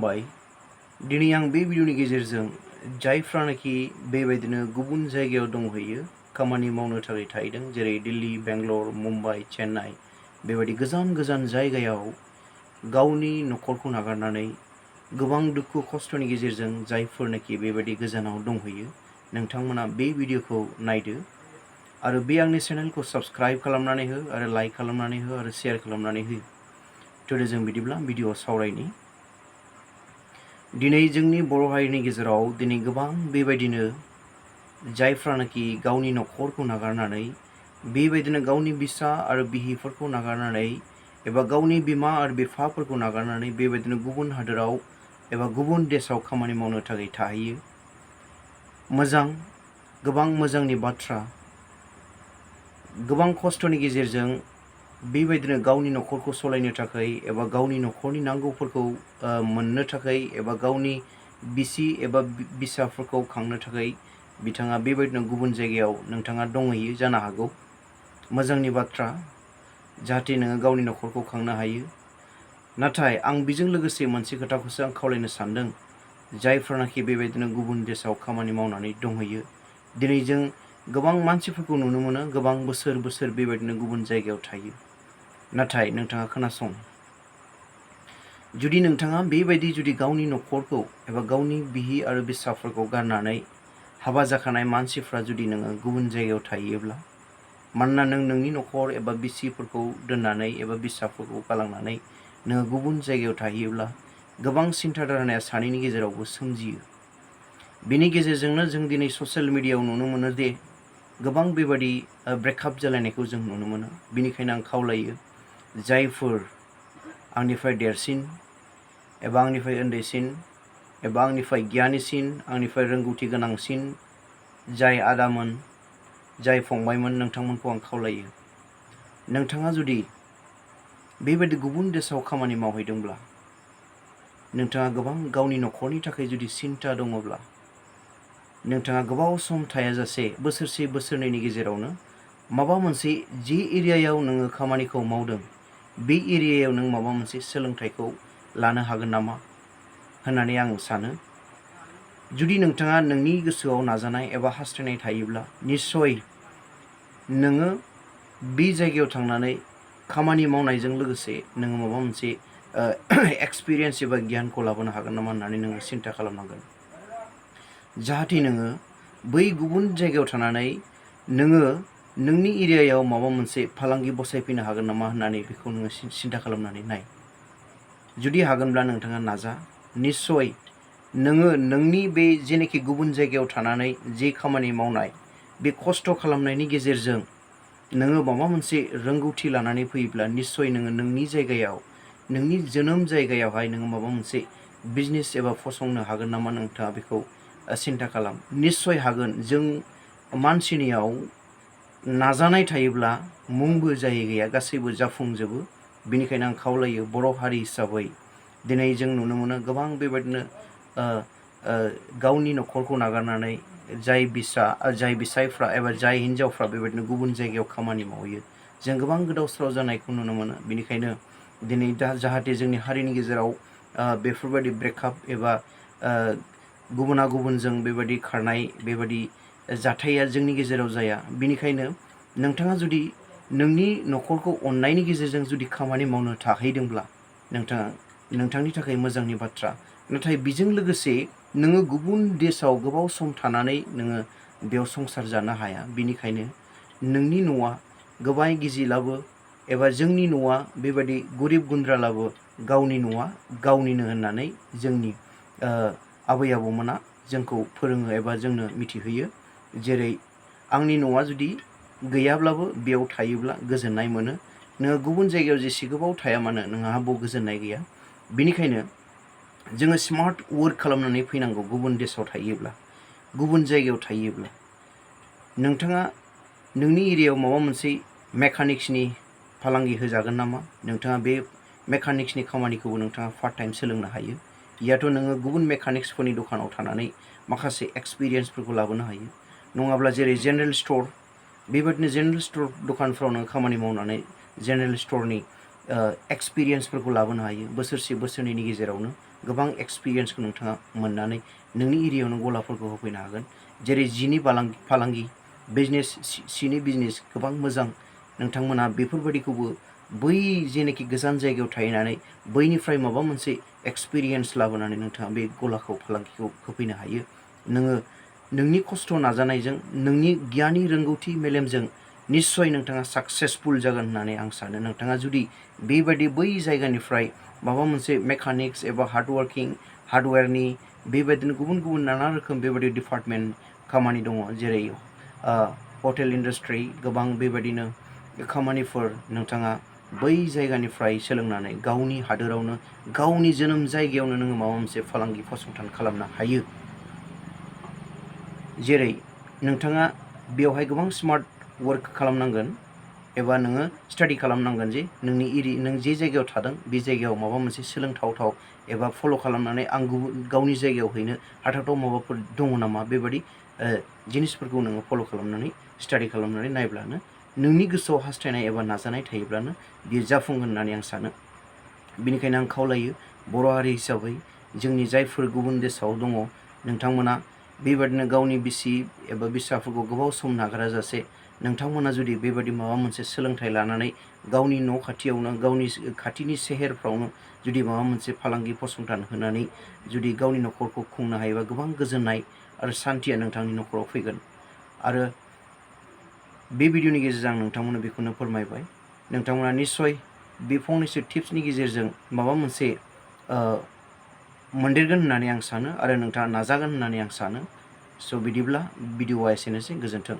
खुलुमबाय। दिनै आं बे भिडिअनि गेजेरजों जायफ्रानाखि बेबायदिनो गुबुन जायगायाव दंहैयो, खामानि मावनो थाखाय थाहैदों, जेरै दिल्ली, बेंगलर, मुम्बाइ, चेन्नाइ बेबायदि गोजान गोजान जायगायाव गावनि न'खरखौ नागारनानै गोबां दुखु खस्थ'नि गेजेरजों जायफोरनाखि बेबायदि गोजानाव दंहैयो, नोंथांमोना बे भिडिअखौ नायदो आरो बे आंनि चेनेलखौ साबस्क्राइब खालामनानै हो आरो लाइक खालामनानै हो आरो शेयार खालामनानै हो। थोदो जों बिदिब्ला भिडिअ सावरायनि। दिनै जोंनि बर' हारिनि गेजेराव दिनै गोबां बेबायदिनो जायफ्रानाखि गावनि न'खरखौ नागारनानै बेबायदिनो गावनि बिसा आरो बिहिफोरखौ नागारनानै एबा गावनि बिमा आरो बिफाफोरखौ नागारनानै बेबायदिनो गुबुन हादोराव एबा गुबुन देशाव खामानि मावनो थाखाय थाहैयो। मोजां, गोबां मोजांनि बाथ्रा, गोबां खस्थ'नि गेजेरजों बेबायदिनो गावनि न'खरखौ सालायनो थाखाय एबा गावनि न'खरनि नांगौफोरखौ मोननो थाखाय एबा गावनि बिसि एबा बिसाफोरखौ खांनो थाखाय बिथाङा बेबायदिनो गुबुन जायगायाव नोंथाङा दंहैयो जानो हागौ। मोजांनि बाथ्रा, जाहाथे नोङो गावनि न'खरखौ खांनो हायो। नाथाय आं बेजों लोगोसे मोनसे खोथाखौसो आं खावलायनो सानदों, जायफ्रानाखि बेबायदिनो गुबुन देशाव खामानि मावनानै दंहैयो। दिनै जों गोबां मानसिफोरखौ नुनो मोनो, गोबां बोसोर बोसोर बेबायदिनो गुबुन जायगायाव थायो। नाथाय नोंथाङा खोनासं, जुदि नोंथाङा बेबायदि जुदि गावनि न'खरखौ एबा गावनि बिहि आरो बिसाफोरखौ गारनानै हाबा जाखानाय मानसिफ्रा जुदि नोङो गुबुन जायगायाव थायोब्ला, मानोना नों नोंनि न'खर एबा बिसिफोरखौ दोननानै एबा बिसाफोरखौ गालांनानै नोङो गुबुन जायगायाव थाहैयोब्ला गोबां सिन्था धारनाया सानैनि गेजेरावबो सोमजियो। बेनि गेजेरजोंनो जों दिनै ससियेल मिडियायाव नुनो मोनो दे गोबां बेबादि ब्रेकआप जालायनायखौ जों नुनो मोनो। बेनिखायनो आं खावलायो, जायफोर आंनिफ्राय देरसिन एबा आंनिफ्राय उन्दैसिन एबा आंनिफ्राय गियानिसिन, आंनिफ्राय रोंगौथि गोनांसिन जाय आदामोन, जाय फंबायमोन, नोंथांमोनखौ आं खावलायो, नोंथाङा जुदि बेबायदि गुबुन देशाव खामानि मावहैदोंब्ला, नोंथाङा गोबां गावनि न'खरनि थाखाय जुदि सिन्ता दङब्ला, नोंथाङा गोबाव सम थायाजासे बोसोरसे बोसोरनैनि गेजेरावनो माबा मोनसे जि एरियायाव नोङो खामानिखौ मावदों, बे एरियायाव नों माबा मोनसे सोलोंथाइखौ लानो हागोन नामा होननानै आं सानो। जुदि नोंथाङा नोंनि गोसोआव नाजानाय एबा हास्थायनाय थायोब्ला, निस्सय नोङो बे जायगायाव थांनानै खामानि मावनायजों लोगोसे नोङो माबा मोनसे एक्सपिरियेन्स एबा गियानखौ लाबोनो हागोन नामा होननानै नोङो सिन्ता खालामनांगोन। जाहाथे नोङो बै गुबुन जायगायाव थानानै नोङो नोंनि एरियायाव माबा मोनसे फालांगि बसायफैनो हागोन नामा होननानै बेखौ नोङो सिन्ता खालामनानै नाय। जुदि हागोनब्ला नोंथाङा नाजा। निस्सय नोङो नोंनि बे जेनोखि गुबुन जायगायाव थानानै जे खामानि मावनाय, बे खस्थ' खालामनायनि गेजेरजों नोङो माबा मोनसे रोंगौथि लानानै फैयोब्ला निस्सय नोङो नोंनि जायगायाव, नोंनि जोनोम जायगायावहाय नोङो माबा मोनसे बिजनेस एबा फसंनो हागोन नामा नोंथाङा बेखौ सिन्ता खालाम। निस्सय हागोन। जों मानसिनियाव नाजानाय थायोब्ला मुंबो जायि गैया, गासैबो जाफुंजोबो। बेनिखायनो आं खावलायो, बर' हारि हिसाबै दिनै जों नुनो मोनो गोबां बेबायदिनो गावनि न'खरखौ नागारनानै जाय बिसायफ्रा एबा जाय हिन्जावफ्रा बेबायदिनो गुबुन जायगायाव खामानि मावहैयो, जों गोबां गोदाव सोराव जानायखौ नुनो मोनो। बेनिखायनो दिनै जाहाथे जोंनि हारिनि गेजेराव बेफोरबायदि ब्रेकआप एबा गुबुना गुबुनजों बेबायदि खारनाय बेबायदि जाथाया जोंनि गेजेराव जाया। बेनिखायनो नोंथाङा जुदि नोंनि न'खरखौ अननायनि गेजेरजों जुदि खामानि मावनो थाहैदोंब्ला, नोंथांनि थाखाय मोजांनि बाथ्रा। नाथाय बेजों लोगोसे नोङो गुबुन देशाव गोबाव सम थानानै नोङो बेयाव संसार जानो हाया। बेनिखायनो नोंनि न'आ गोबाय गिजिलाबो एबा जोंनि न'आ बेबायदि गरिब गुन्द्रालाबो गावनि न'आ गावनिनो होननानै जोंनि आबै आबौमोना जोंखौ फोरोङो एबा जोंनो मिथिहोयो। जेरै आंनि न'आ जुदि गैयाब्लाबो बेयाव थायोब्ला गोजोननाय मोनो। नोङो गुबुन जायगायाव जेसे गोबाव थाया मानो नोंहा बाव गोजोननाय गैया। बेनिखायनो जोङो स्मार्ट वर्क खालामनानै फैनांगौ। गुबुन देशाव थायोब्ला, गुबुन जायगायाव थायोब्ला नोंथाङा नोंनि एरियायाव माबा मोनसे मेकानिक्सनि फालांगि होजागोन नामा? नोंथाङा बे मेकानिक्सनि खामानिखौबो नोंथाङा पार्ट टाइम सोलोंनो हायो। याथ' नोङो गुबुन मेकानिक्सफोरनि दखानाव थानानै माखासे एक्सपिरियेन्सफोरखौ लाबोनो हायो। नङाब्ला जेरै जेनेरेल स्ट'र, बेबायदिनो जेनेरेल स्ट'र दखानफ्राव नोङो खामानि मावनानै जेनेरेल स्ट'रनि एक्सपिरियेन्सफोरखौ लाबोनो हायो। बोसोरसे बोसोरनैनि गेजेरावनो गोबां एक्सपिरियेन्सखौ नोंथाङा मोननानै नोंनि एरियायावनो गलाफोरखौ होफैनो हागोन। जेरै जिनि फालांगि बिजनेस, सिनि बिजनेस गोबां मोजां। नोंथांमोना बेफोरबायदिखौबो बै जेनाखि गोजान जायगायाव थाहैनानै बैनिफ्राय माबा मोनसे एक्सपिरियेन्स लाबोनानै नोंथाङा बे गलाखौ फालांगिखौ होफैनो हायो। नोङो नोंनि खस्थ' नाजानायजों, नोंनि गियाननि रोंगौथि मेलेमजों निस्सय नोंथाङा साक्सेसफुल जागोन होननानै आं सानो। नोंथाङा जुदि बेबायदि बै जायगानिफ्राय माबा मोनसे मेकानिक्स एबा हार्डवेरनि बेबायदिनो गुबुन गुबुन नाना रोखोम बेबायदि डिपार्टमेन्ट खामानि दङ, जेरै हटेल इन्डास्ट्रि, गोबां बेबायदिनो खामानिफोर नोंथाङा बै जायगानिफ्राय सोलोंनानै गावनि हादोरावनो, गावनि जोनोम जायगायावनो नोङो माबा मोनसे फालांगि फसंथान खालामनो हायो। जेरै नोंथाङा बेवहाय गोबां स्मार्ट वार्क खालामनांगोन एबा नोङो स्टाडि खालामनांगोन जे नों जे जायगायाव थादों बे जायगायाव माबा मोनसे सोलोंथाव एबा फल' खालामनानै आं गावनि जायगायाव हैनो हाथावथाव माबाफोर दङ नामा, बेबायदि जिनिसफोरखौ नोङो फल' खालामनानै स्टाडि खालामनानै नायब्लानो नोंनि गोसोआव हास्थायनाय एबा नाजानाय थायोब्लानो बियो जाफुंगोन होननानै आं सानो। बेनिखायनो आं खावलायो बर' हारि हिसाबै जोंनि जायफोर गुबुन देशआव दङ, नोंथांमोना बेबादिनो गावनि बिसि एबा फिसाफोरखौ गोबाव सम नागाराजासे नोंथांमोना जुदि बेबायदि माबा मोनसे सोलोंथाइ लानानै गावनि न' खाथियावनो, गावनि खाथिनि सेहेरफ्रावनो जुदि माबा मोनसे फालांगि फसंथान होनानै जुदि गावनि न'खरखौ खुंनो हायोबा गोबां गोजोननाय आरो सान्थिया नोंथांनि न'खराव फैगोन। आरो बे भिडिअ'नि गेजेरजों आं नोंथांमोननो बेखौनो फोरमायबाय। नोंथांमोना निस्सय बे फंनैसो टिप्सनि गेजेरजों माबा मोनसे मोनदेरगोन होननानै आं सानो आरो नोंथाङा नाजागोन होननानै आं सानो। स' बिदिब्ला भिडिअ'आ एसेनोसै, गोजोन्थों।